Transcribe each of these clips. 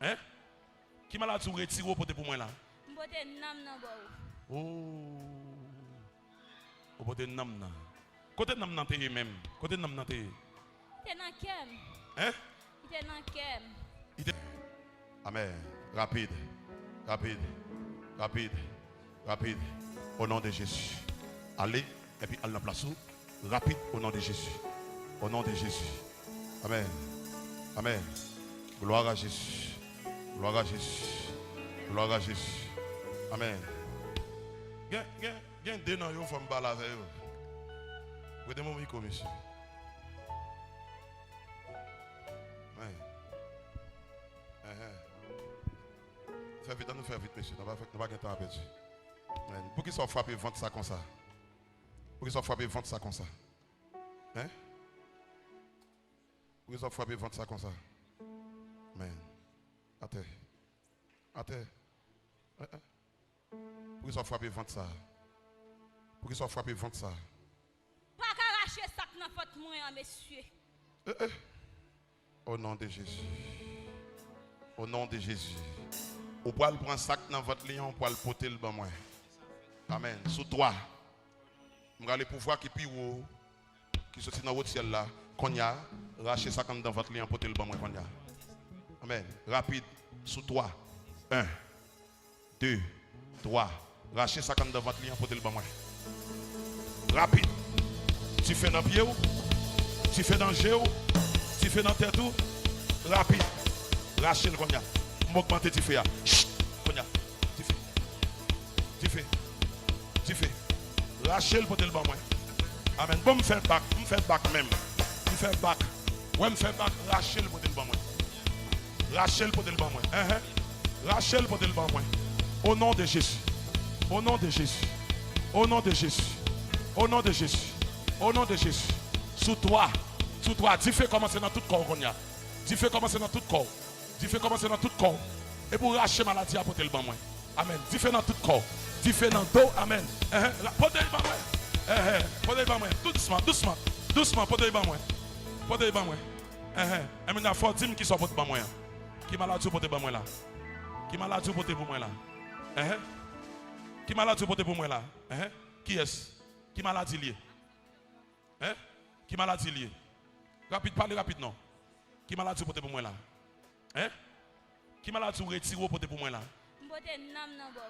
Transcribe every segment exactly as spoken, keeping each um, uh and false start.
Hein? Ki maladi ou retire ou pote pou mwen la? M pote nanm nan ba ou. Oh. Ou pote nanm nan. Kote nanm nan te ye menm? Kote nanm nan te ye? Li te nan kè m. Hein? Li te nan kè m. Li te... Amèn. Rapid. Rapid. Rapid. Rapid. O non de Jezi. Ale, epi al nan plas ou. Rapid, o non de Jezi. O non de Jezi. Amèn. Amèn. Glwa a Jezi. Glwa a Jezi. Glwa a Jezi. Amèn. Gen, gen, gen de nan yo, fò m pale avè yo. Prete m yon mikwo, mesye. Amèn. Enhen. Fè vit, ann nou fè vit, mesye. Nou pa, nou pa gen tan a pèdi. Amèn. Poukisa w frape vant sa konsa? Poukisa w frape vant sa konsa? Hein? Poukisa w frape vant sa konsa? Men. Atè. Atè. Eh, eh. Poukisa w frape vant sa? Poukisa w frape vant sa? Pa ka rache sa k nan vant mwen an, mesye. Eh, eh. O non de Jezi. O non de Jezi. Ou pral pran sa k nan vant li an, ou pral pote l ban mwen. Amèn. Sou twa. M rale pouvwa ki pi wo, ki soti nan wo syèl la. Kounye a, rache sa k anndan vant li an, pote l ban mwen kounye a. Amèn. Rapid. Sou twa. En, de, twa. Rache sa k anndan vant li an, pote l ban mwen. Rapid. Dife nan pye w. Dife nan je w. Dife nan tèt ou. Rapid. Rache l kounye a. M ogmante dife a. Ch! Kounye a. Dife. Dife. Dife. Rache l, pote l ban mwen. Amèn. Bon, m fè bak. M fè bak menm. M fè bak. Wè, m fè bak. Rache l, pote l ban mwen. Rache l, pote l ban mwen. Enhen. Rache l, pote l ban mwen. O non de Jezi. O non de Jezi. O non de Jezi. O non de Jezi. O non de Jezi. Sou twa. Sou twa. Dife kòmanse nan tout kò w kounye a. Dife kòmanse nan tout kò w. Dife kòmanse nan tout kò w. Epi w rache maladi a, pote l ban mwen. Amèn. Dife nan tout kò w. Dife nan do w. Amèn. Enhen. Pote l ban mwen. Enhen. Pote l ban mwen. Tou dousman, dousman, dousman. Pote l ban mwen. Pote l ban mwen. Enhen. Enben, fò w di m kisa w pote ban mwen an. Ki maladi w pote ban mwen la? Ki maladi w pote pou mwen la? Enhen. Ki maladi w pote pou mwen la? Enhen. Kiyès? Ki maladi l ye? Hein? Ki maladi l ye? Rapid, pale rapid non. Ki maladi w pote pou mwen la? Hein? Ki maladi w retire w pote pou mwen la? M pote nanm nan ba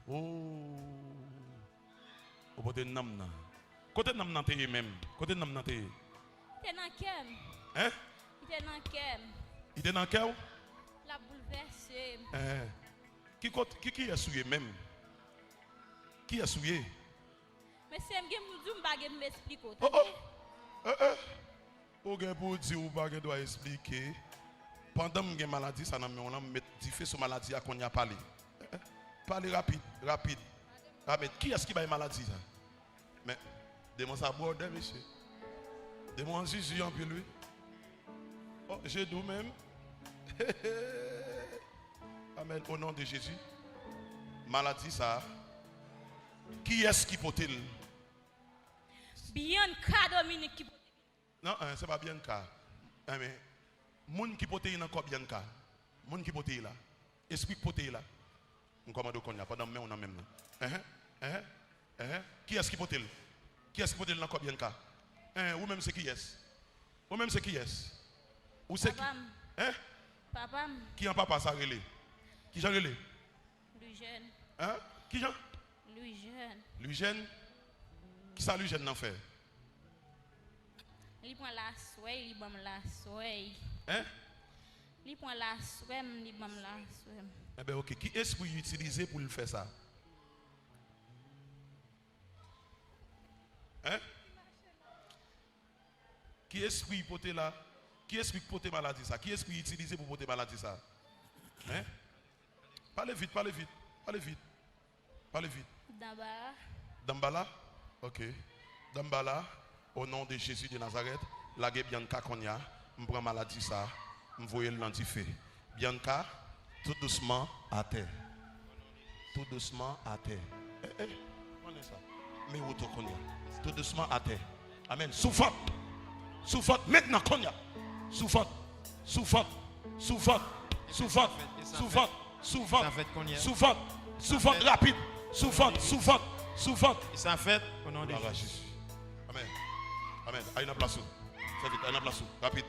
ou. Oh. Ou pote nanm nan. Kote nanm nan te ye menm? Kote nanm nan te ye? Li te nan kè m. Hein? Li te nan kè m. Li te nan kè w? L ap boulvèse m. Hein. Ki kot-, ki, kiyès ou ye menm? Kiyès ou ye? Mesye, m gen pou m di w, m pa gen pou m esplike w, tande? Oh, oh. Eh, eh. Ou gen pou w di w pa gen dwa esplike. Pandan m gen maladi sa nan men w lan, m met dife sou maladi a kounye a, pale. Eh, eh. Pale rapid, rapid. Amèn. Kiyès ki bay maladi sa? Men, demon sa bwòdè, mesye. Demon an zizi anpil, wi. Oh, je dou menm. Amèn. O non de Jezi. Maladi sa a, kiyès ki pote l? Bianca Dominique ki pote l. Non, eh, se pa Bianca. Eh, men, moun ki pote l nan kò Bianca. Moun ki pote l la. Espri k pote l la. M kòmande w kounye a, pandan m men w nan men m nan. Enhen, enhen, enhen. Kiyès ki pote l? Kiyès ki pote l nan kò Bianca? Enhen, ou menm se kiyès? Ou menm se kiyès? Ou se ki? Papa m. Hein? Papa m. Ki an papa sa rele? Kijan rele? Lujèn. Hein? Kijan? Lujèn. Lujèn? Kisa Lujèn nan fè? Li pran laswèy, li ban m laswèy. Hein? Li pran laswè m, li ban m laswè m. Enben, oke. Ki espri l itilize pou l fè sa? Hein? Ki espri pote la? Ki espri k pote maladi sa? Ki espri itilize pou pote maladi sa? Hein? Pale vit, pale vit, pale vit. Pale vit. Danbala. Danbala? Oke. Danbala, o non de Jezi de Nazarèt, lage Bianca kounye a. M pran maladi sa, m voye l nan dife. Bianca, tou dousman atè. Tou dousman atè. Eh, eh, konnen sa. Men woto kounye a. Tou dousman atè. Amèn. Sou vant. Sou vant mentnan kounye a. Sou vant. Sou vant. Sou vant. Sou vant. Sou vant. Sou vant. Sou vant. Sou vant. Rapid. Sou vant. Sou vant. Sou vant. E sa fèt. O non de Jezi. Amen. Amen. Ay nan plas ou. Fè vit. Ay nan plas ou. Rapid.